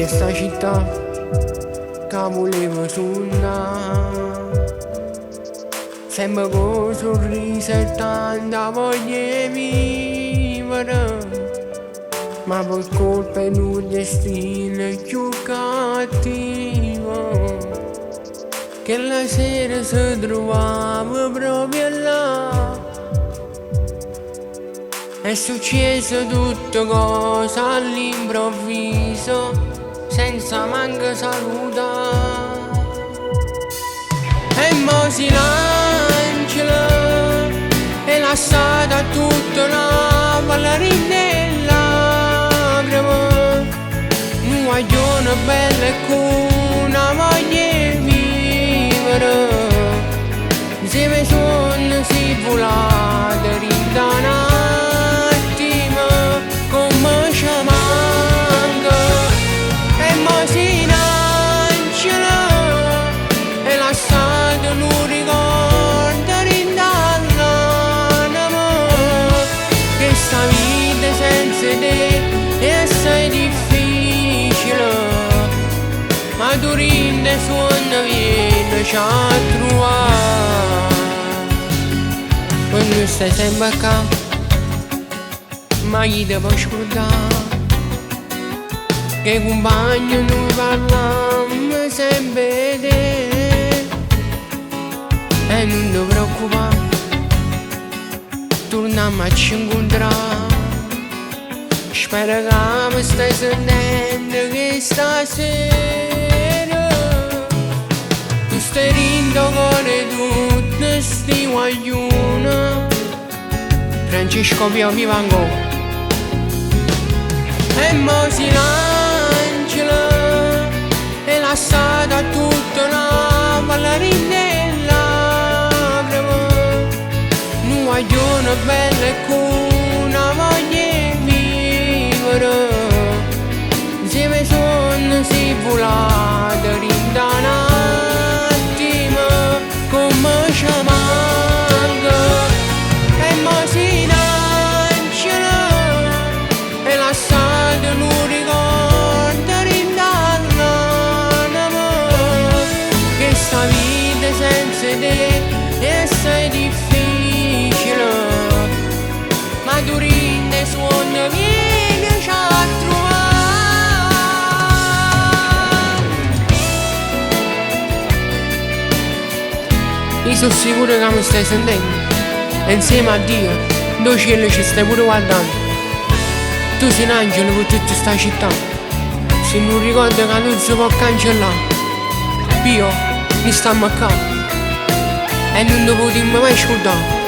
Figlia 'e 'sta città ca vulevo sunnà. Sempe cu 'o surriso e tanta voglia 'e vivere. Ma pe colpa 'e nu destino cchiù cattivo. Chella sera se truvava proprio là. È succieso tutto cosa all'improvviso, senza manco salutà. E mo si n'angelo e lassata tutta Napoli dint' 'e lacrime. Nu guaglione bello e cu na voglia 'e vivere. Insieme 'e suonne si vulate dint' 'a n'attimo comme ce manca. E mo si n'angelo e lassato nu ricordo dint' all'anema. Chesta vita senza 'e te è assai difficile. Ma tu dint' 'e suonne vieni a truvà. Quando stai sempre qua, ma chi te può scordare? Che compagno noi parlammo sempre 'e te. E nun te preoccupà, tornammo a ci incontrà. Spero che mi stai sentendo questa sera. Tu stai dint' 'o core 'e tutti sti guagliune. Francesco Pio viva ancora. E mo si n'angelo e lassata tutta Napoli dint' 'e lacrime. Nu guaglione bello e cu na voglia 'e vivere. Insieme 'e suonne si vulate dint' 'a n'attimo comme ce manca. E mo si n'angelo e lassato nu ricordo dint' all'anema. Chesta vita senza 'e te è assai difficile. Ma tu dint' 'e suonne vieni a truvà. Io sono sicuro che mi stai sentendo. E insieme a Dio, do cielo ci stai pure guardando. Tu sei un angelo per tutta sta città. Se non ricordo che non si può cancellare. Pio, noi stiamo qua. E non te potremmo mai scordare.